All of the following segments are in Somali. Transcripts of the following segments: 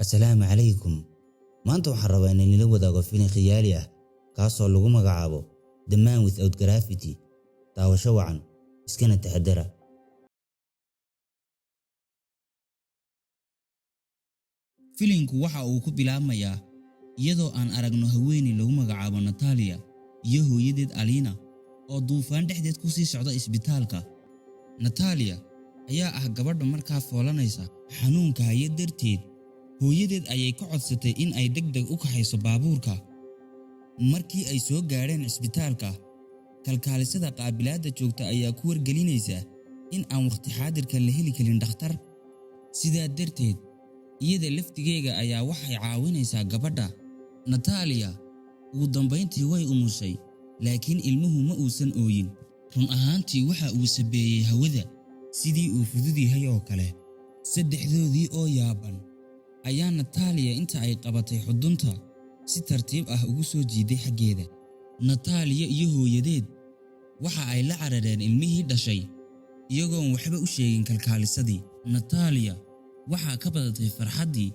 Assalaamu calaykum. Maanta waxaan rabaa inaan ila wadaago filim khiyaali ah kaasoo lagu magacaabo The Man Without Gravity. Daawasho wacan, iskana taxadara. Filimku waxa uu ku bilaabmayaa iyadoo aan aragno haweeney lagu magacaabo Natalia iyo hooyadeed Alina oo duufaan dhexdeed ku sii socda isbitaalka. Natalia ayaa ah gabadha markaa foolanaysa. Xanuunka haya darteed, hooyadeed ayay ka codsatay in ay degdeg u kaxayso baabuurka. Markii ay soo gaadheen cisbitaalka, kalkaalisada qaabilaadda joogta ayaa ku wargelinaysa in aan wakhti xaadirkan la heli karin dhakhtar. Sidaa darteed, iyada laftigeega ayaa waxay caawinaysaa gabadha. Natalia ugu dambayntii way umushay, laakiin ilmuhu ma uusan ooyin. Run ahaantii, waxa uu sabeeyey hawada sidii uu fudud yahay oo kale. Saddexdoodii oo yaaban ayaa Natalia inta ay qabatay xudunta si tartiib ah ugu soo jiiday xaggeeda. Natalia iyo hooyadeed waxa ay la carareen ilmihii dhashay iyagoon waxba u sheegin kalkaalisadii. Natalia waxaa ka badatay farxaddii,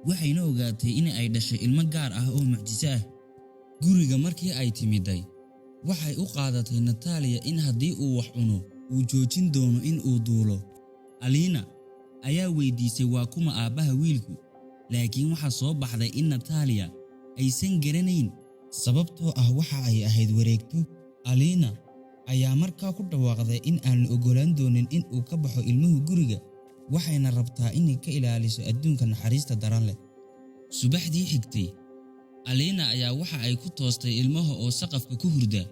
waxayna ogaatay in ay dhashay ilmo gaar ah oo mucjiso ah. Guriga markii ay timiday, waxay u qaadatay Natalia in haddii uu wax cuno uu joojin doono in uu duulo. Alina ayaa weydiisay waa kuma aabbaha wiilku, laakiin waxaa soo baxday in Natalia aysan garanayn, sababtoo ah waxa ay ahayd wareegto. Alina ayaa markaa ku dhawaaqday in aan la oggolaan doonin in uu ka baxo ilmuhu guriga, waxayna rabtaa inay ka ilaaliso adduunka naxariista daran leh. Subaxdii xigtay, Alina ayaa waxa ay ku toostay ilmaha oo saqafka ku hurda.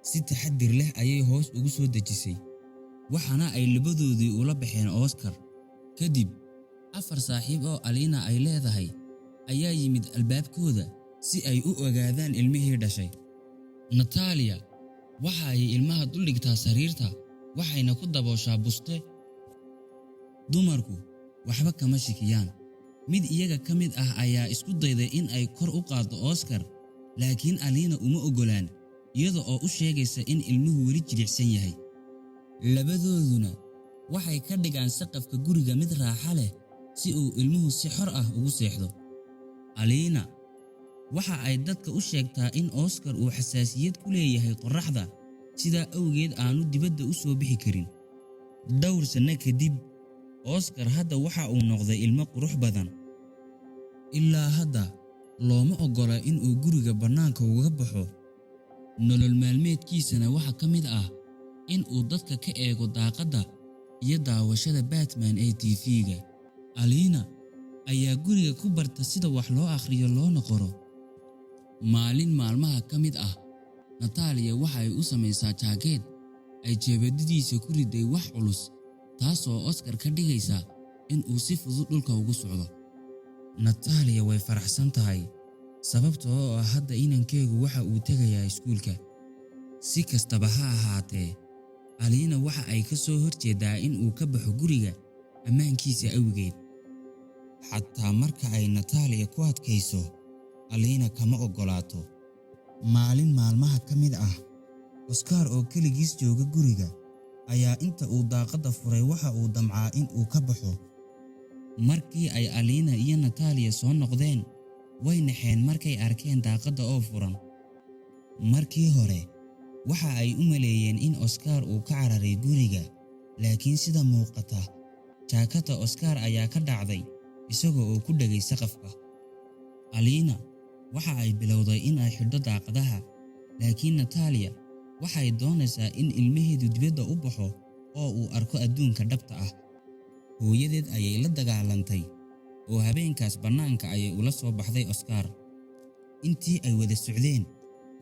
Si taxadir leh ayay hoos ugu soo dejisay, waxaana ay labadoodii ula baxeen Oscar. Kadib, afar saaxiib oo Alina ay leedahay ayaa yimid albaabkooda si ay u ogaadaan ilmihii dhashay. Natalia waxa ay ilmaha duldhigtaa sariirta, waxayna ku dabooshaa buste. Dumarku waxba kama shikiyaan. Mid iyaga ka mid ah ayaa isku dayday in ay kor u qaaddo Oscar, laakiin Alina uma oggolaan, iyada oo u sheegaysa in ilmuhu weli jilicsan yahay. Labadooduna waxay ka dhigaan saqafka guriga mid raaxa leh si uu ilmuhu si xor ah ugu seexdo. Alina waxa ay dadka u sheegtaa in Oscar uu xasaasiyad ku leeyahay qorraxda, sidaa awgeed aanu dibadda u soo bixi karin. Dhowr sanno kadib, Oscar hadda waxa uu noqday ilmo qurux badan. Ilaa hadda looma oggola in uu guriga bannaanka uga baxo. Nolol maalmeedkiisana waxaa ka mid ah in uu dadka ka eego daaqadda iyo daawashada Batman ee TV-ga. Alina ayaa guriga ku barta sida wax loo akhriyo loona qoro. Maalin maalmaha ka mid ah, Natalia waxa ay u samaysaa jaakeet ay jeebadiisa ku riday wax culus, taasoo Oscar ka dhigaysa in uu si fudud dhulka ugu socdo. Natalia way faraxsan tahay, sababtoo ah hadda inankeegu waxa uu tegayaa iskuulka. Si kastaba ha ahaatee, Alina waxa ay ka soo horjeedaa in uu ka baxo guriga ammaankiisa awgeed. Xataa marka ay Natalia ku adkayso, Alina kama oggolaato. Maalin maalmaha ka mid ah, Oscar oo keligiis jooga guriga ayaa inta uu daaqadda furay waxa uu damcaa in uu ka baxo. Markii ay Alina iyo Natalia soo noqdeen, way naxeen markay arkeen daaqadda oo furan. Markii hore, waxa ay u maleeyeen in Oscar uu ka cararay guriga, laakiin sida muuqata, jaakadda Oscar ayaa ka dhacday isaga oo ku dhegay saqafka. Alina waxa ay bilowday in ay xidho daaqadaha, laakiin Natalia waxay doonaysaa in ilmaheedu dibadda u baxo oo uu arko adduunka dhabta ah. Hooyadeed ayay la dagaalantay oo habeenkaas bannaanka ayay ula soo baxday Oscar. Intii ay wada socdeen,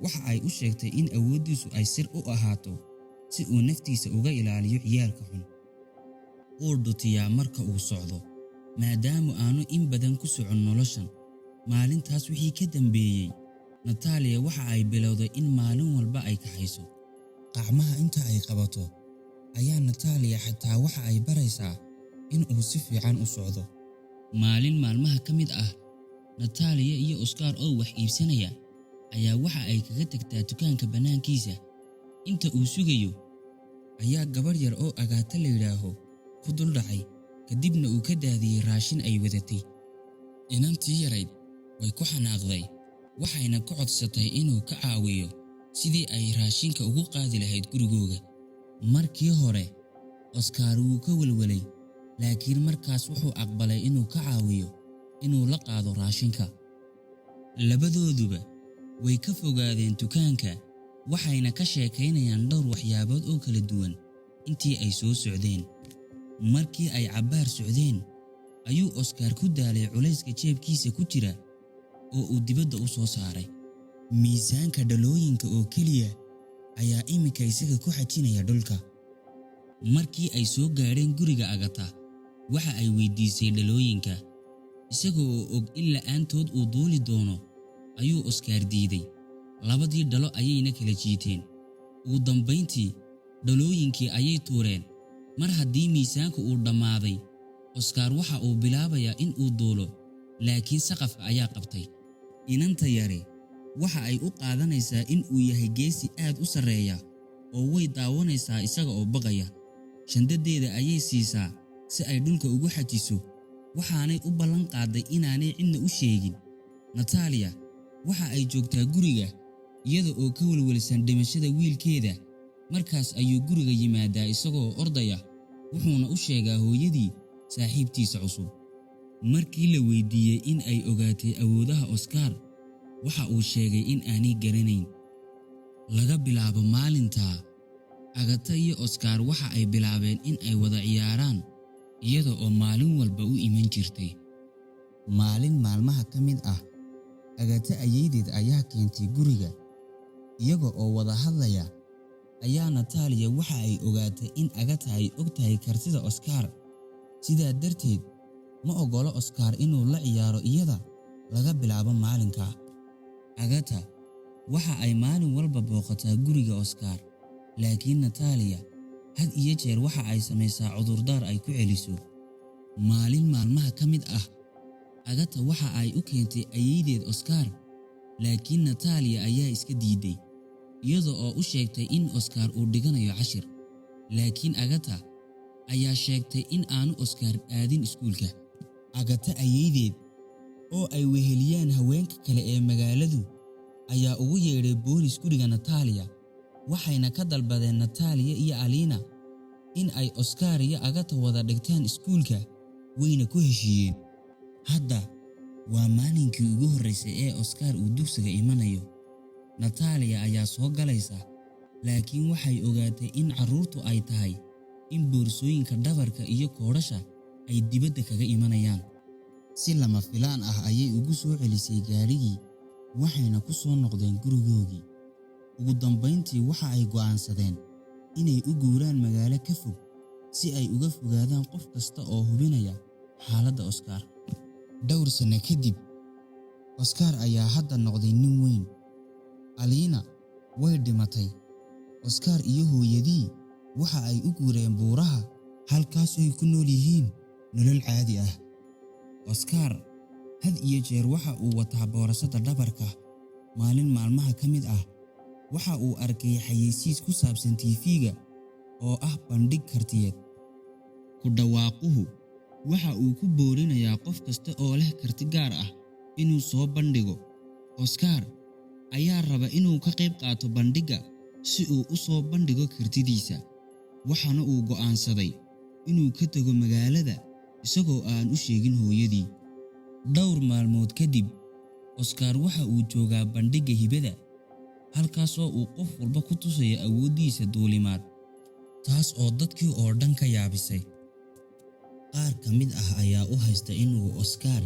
waxa ay u sheegtay in awooddiisu ay sir u ahaato si uu naftiisa uga ilaaliyo ciyaalka xun. Wuu dhutiyaa marka uu socdo, maadaama aanu in badan ku socon noloshan. Maalintaas wixii ka dambeeyey, Natalia waxa ay bilowday in maalin walba ay kaxayso. Qacmaha inta ay qabato ayaa Natalia xataa waxa ay baraysaa in uu si fiican u socdo. Maalin maalmaha ka mid ah, Natalia iyo Oscar oo wax iibsanaya ayaa waxa ay kaga tagtaa dukaanka bannaankiisa. Inta uu sugayo ayaa gabarh yar oo Agaata la yidhaaho ku dul dhacay, kadibna uu ka daadiyey raashin ay wadatay. Inantii yarayd way ku xanaaqday, waxayna ka codsatay inuu ka caawiyo sidii ay raashinka ugu qaadi lahayd gurigooga. Markii hore Oscar wuu ka welwelay, laakiin markaas wuxuu aqbalay inuu ka caawiyo inuu la qaado raashinka. Labadooduba way ka fogaadeen dukaanka, waxayna ka sheekaynayaan dhowr waxyaabood oo kala duwan intii ay soo socdeen. Markii ay cabbaar socdeen ayuu Oscar ku daalay culayska jeebkiisa ku jira oo uu dibadda u soo saaray. Miisaanka dhalooyinka oo keliya ayaa iminka isaga ku xajinaya dhulka. Markii ay soo gaadheen guriga Agata, waxa ay weydiisay dhalooyinka. Isaga oo og in la'aantood uu duuli doono ayuu Oscar diiday. Labadii dhalo ayayna kala jiiteen. Ugu dambayntii dhalooyinkii ayay tuureen. Mar haddii miisaanku uu dhammaaday, Oscar waxa uu bilaabayaa in uu duulo, laakiin saqafka ayaa qabtay. Inanta yari waxa ay u qaadanaysaa in uu yahay geesi aad u sarreeya oo way daawanaysaa isaga oo baqaya. Shandadeeda ayay siisaa si ay dhulka ugu xajiso, waxaanay u ballan qaaday inaanay cidna u sheegin. Natalia waxa ay joogtaa guriga iyada oo ka welwelsan dhimashada wiilkeeda. Markaas ayuu guriga yimaadaa isagoo ordaya, wuxuuna u sheegaa hooyadii saaxiibtiisa cusub. Markii la weydiiyey in ay ogaatay awoodaha Oscar, waxa uu sheegay in aanay garanayn. Laga bilaabo maalintaa, Agata iyo Oscar waxa ay bilaabeen in ay wada ciyaaraan, iyada oo maalin walba u iman jirtay. Maalin maalmaha ka mid ah, Agata ayeeydeed ayaa keentay guriga. Iyaga oo wada hadlaya ayaa Natalia waxa ay ogaatay in Agata ay og tahay kartida Oscar. Sidaa darteed, ma oggola Oscar inuu la ciyaaro iyada laga bilaabo maalinkaa. Agata waxa ay maalin walba booqataa guriga Oscar, laakiin Natalia had iyo jeer waxa ay samaysaa cudurdaar ay ku celiso. Maalin maalmaha ka mid ah, Agata waxa ay u keentay ayeeydeed Oscar, laakiin Natalia ayaa iska diiday, iyada oo u sheegtay in Oscar uu dhiganayo cashir. Laakiin Agata ayaa sheegtay in aanu Oscar aadin iskuulka. Agata ayeeydeed oo ay weheliyaan haweenka kale ee magaaladu ayaa ugu yeedhay boolis guriga Natalia, waxayna ka dalbadeen Natalia iyo Alina in ay Oscar iyo Agata wada dhigtaan iskuulka, wayna ku heshiiyeen. Hadda waa maalinkii ugu horreysay ee Oscar uu dugsiga imanayo. Natalia ayaa soo galaysa, laakiin waxay ogaatay in carruurtu ay tahay in boorsooyinka dhabarka iyo koodhasha ay dibadda kaga imanayaan. Si lama filaan ah ayay ugu soo celisay gaadhigii, waxayna ku soo noqdeen gurigoogii. Ugu dambayntii waxa ay go'aansadeen inay u guuraan magaalo ka fog si ay uga fogaadaan qof kasta oo hubinaya xaaladda Oscar. Dhowr sano kadib, Oscar ayaa hadda noqday nin weyn. Alina way dhimatay. Oscar iyo hooyadii waxa ay u guureen buuraha, halkaas oo ay ku nool yihiin nolol caadi ah. Oscar had iyo jeer waxa uu wataa boorasada dhabarka. Maalin maalmaha ka mid ah, waxa uu arkay xayeysiis ku saabsan TV-ga oo ah bandhig kartiyeed. Ku dhawaaquhu waxa uu ku boorinayaa qof kasta oo leh karti gaar ah inuu soo bandhigo. Oscar ayaa raba inuu ka qayb qaato bandhigga si uu u soo bandhigo kartidiisa, waxaana uu go'aansaday inuu ka tago magaalada isagoo aan u sheegin hooyadii. Dhowr maalmood kadib, Oscar waxa uu joogaa bandhigga hibada, halkaasoo uu qof walba ku tusayo awooddiisa duulimaad, taas oo dadkii oo dhan ka yaabisay. Qaar ka mid ah ayaa u haysta inuu Oscar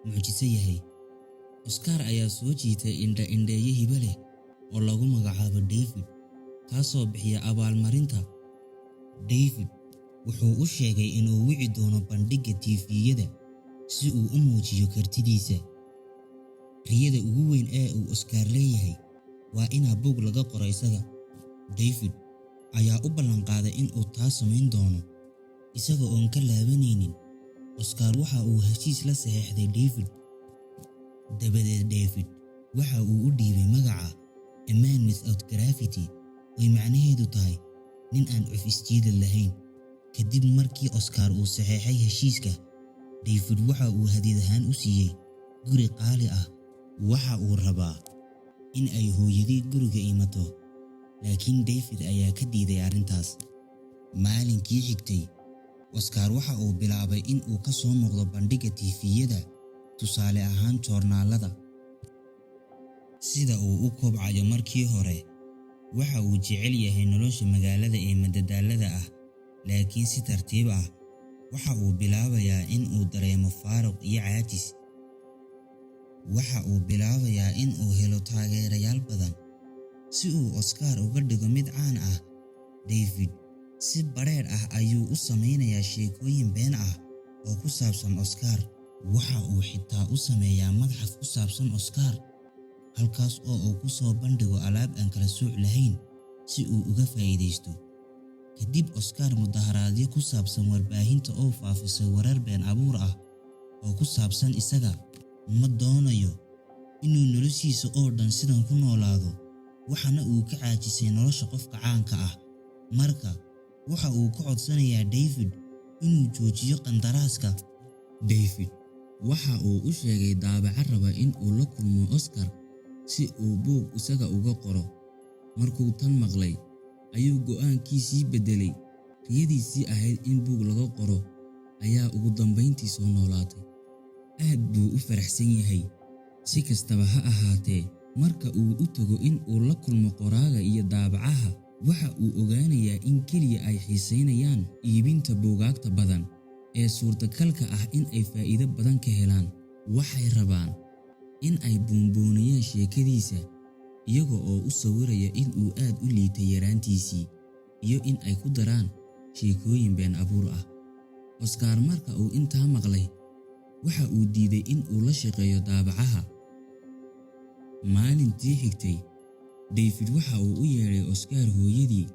mucjiso yahay. Oscar ayaa soo jiitay indha-indheeye hibo leh oo lagu magacaabo David, kaasoo bixiya abaalmarinta. David wuxuu u sheegay inuu wici doono bandhigga TV-yada si uu u muujiyo kartidiisa. Riyada ugu weyn ee uu Oscar leeyahay waa inaa buug laga qoro isaga. David ayaa u ballanqaaday in uu taas samayn doono, isaga oon ka laabanaynin. Oscar waxa uu heshiis la saxeexday David. Dabadeed David waxa uu u dhiibay magaca "A Man Without Gravity", oy macnaheedu tahay nin aan cuf isjiidad lahayn. Kadib markii Oscar uu saxeexay heshiiska, David waxa uu hadiyad ahaan u siiyey Guri qaali ah. Waxa uu rabaa in ay hooyadii guriga imato, laakiin David ayaa ka diiday arrintaas. Maalinkii xigtay, Oscar waxa uu bilaabay in uu ka soo muuqdo bandhigga TV-yada, tusaale ahaan joornaalada. Sida uu u kobcayo markii hore, waxa uu jecel yahay nolosha magaalada ee madadaalada ah, laakiin si tartiib ah waxa uu bilaabayaa in uu dareemo faaruq iyo caajis. Waxa uu bilaabayaa in uu helo taageerayaal badan. Si uu Oscar uga dhigo mid caan ah, David si badheedh ah ayuu u sameynayaa sheekooyin been ah oo ku saabsan Oscar. Waxa uu xitaa u sameeyaa madxaf ku saabsan Oscar, halkaas oo uu ku soo bandhigo alaab aan kala sooc lahayn si uu uga faa'iidaysto. Kadib Oscar mudaharaadyo ku saabsan warbaahinta oo faafisay warar been abuur ah oo ku saabsan isaga, ma doonayo inuu noloshiisa oo dhan sidan ku noolaado, waxaana uu ka caajisay nolosha qofka caanka ah. Marka, waxa uu ka codsanayaa David inuu joojiyo qandaraaska. David waxa uu u sheegay daabaca raba in uu la kulmo Oscar si uu buug isaga uga qoro. Markuu tan maqlay, ayuu go'aankiisii beddelay. Riyadiisii ahayd in buug laga qoro ayaa ugu dambayntii soo noolaatay. Aad buu u faraxsan yahay. Si kastaba ha ahaatee, marka uu u tago in uu la kulmo qoraaga iyo daabacaha, waxa uu ogaanayaa in keliya ay xiiseynayaan iibinta buugaagta badan ee suurtagalka ah in ay faa'iido badan ka helaan. Waxay rabaan in ay buunbuuniyaan sheekadiisa, iyaga oo u sawiraya in uu aad u liitay yaraantiisii iyo in ay ku daraan sheekooyin been abuur ah. Oscar marka uu intaa maqlay, waxa uu diiday in uu la shaqeeyo daabacaha. Maalintii xigtay, David waxa uu u yeedhay Oscar hooyadii,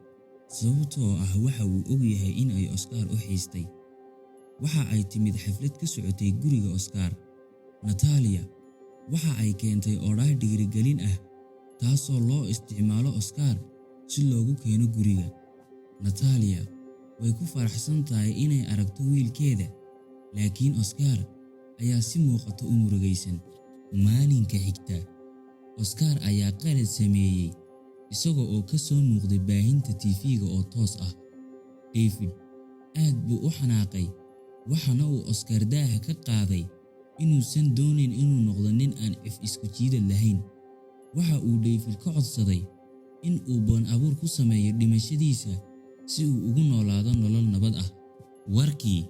sababtoo ah waxa uu ogyahay in ay Oscar u xiistay. Waxa ay timid xaflad ka socotay guriga Oscar. Natalia waxa ay keentay odhaah dhiirigelin ah, taasoo loo isticmaalo Oscar si loogu keeno guriga. Natalia way ku faraxsan tahay inay aragto wiilkeeda, laakiin Oscar ayaa si muuqata u murugaysan. Maalinka xigta, Oscar ayaa qalad sameeyey isaga oo ka soo muuqday baahinta TV-ga oo toos ah. David aad buu u xanaaqay, waxaana uu Oscar daaha ka qaaday inuusan doonayn inuu noqdo nin aan cif isku jiidad lahayn. Waxa uu David ka codsaday in uu been abuur ku sameeyo dhimashadiisa si uu ugu noolaado nolol nabad ah. Warkii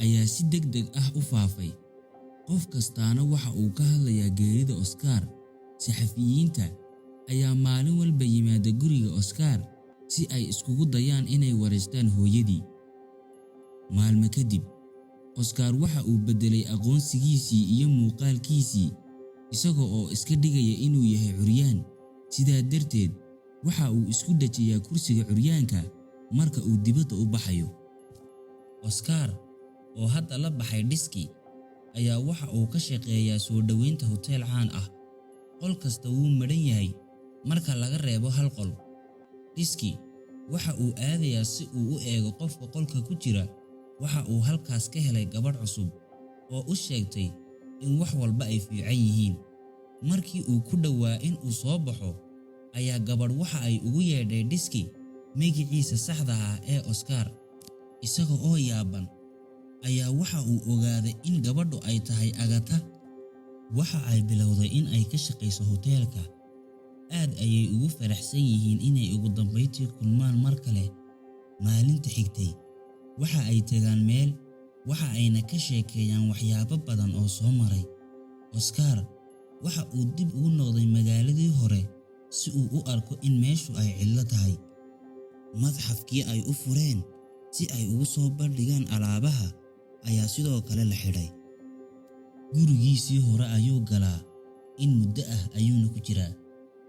ayaa si degdeg ah u faafay. Qof kastaana waxa uu ka hadlayaa geerida Oscar. Saxafiyiinta ayaa maalin walba yimaada guriga Oscar si ay iskugu dayaan inay wareystaan hooyadii. Maalmo kadib, Oscar waxa uu beddelay aqoonsigiisii iyo muuqaalkiisii, isaga oo iska dhigaya inuu yahay curyaan. Sidaa darteed, waxa uu isku dhajiyaa kursiga curyaanka marka uu dibadda u baxayo. Oscar, oo hadda la baxay dhiski, ayaa waxa uu ka shaqeeyaa soo dhoweynta huteel caan ah. Qol kasta wuu madhan yahay marka laga reebo hal qol. Dhiski waxa uu aadayaa si uu u eego qofka qolka ku jira. Waxa uu halkaas ka helay gabadh cusub oo u sheegtay in wax walba ay fiican yihiin. Markii uu ku dhowaa in uu soo baxo, ayaa gabadh waxa ay ugu yeedhay Dhiski magaciisa saxda ah ee Oscar. Isaga oo yaaban ayaa waxa uu ogaaday in gabadhu ay tahay Agatha. Waxa ay bilowday in ay ka shaqayso hoteelka. Aad ayay ugu faraxsan yihiin inay ugu dambeyntii kulmaan mar kale. Maalinta xigtay, waxa ay tagaan meel, waxa ayna ka sheekeeyaan waxyaabo badan oo soo maray. Oscar waxa uu dib ugu noqday magaaladii hore si uu u arko in meeshu ay cidlo tahay. Madxafkii ay u fureen si ay ugu soo bandhigaan alaabaha ayaa sidoo kale la xidhay. Gurigiisii hore ayuu galaa, in muddo ah ayuuna ku jiraa.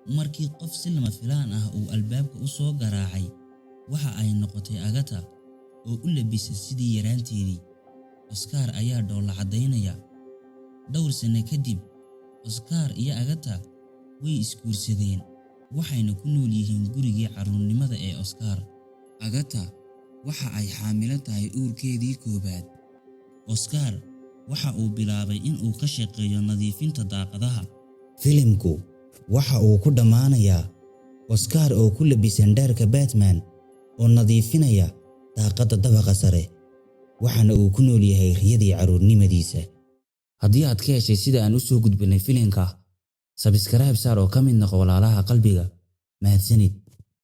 Markii qof si lama filaan ah uu albaabka u soo garaacay, waxa ay noqotay Agatha oo u labisay sidii yaraanteedii. Oscar ayaa dhoolla caddaynaya. Dhowr sano kadib, Oscar iyo Agatha way isguursadeen, waxayna ku nool yihiin gurigii carruurnimada ee Oscar. Agatha waxa ay xaamilo tahay uurkeedii koowaad. Oscar Waxa uu bilaabay in uu ka shaqeeyo nadiifinta daaqadaha. Filimku waxa uu ku dhammaanayaa Oscar oo ku labisan dharka Batman oo nadiifinaya daaqadda dabaqa sare, waxaana uu ku nool yahay riyadii carruurnimadiisa. Haddii aad ka heshay sida aan u soo gudbinay filimka, subscribe saar oo ka mid noqo walaalaha qalbiga. Mahadsanid.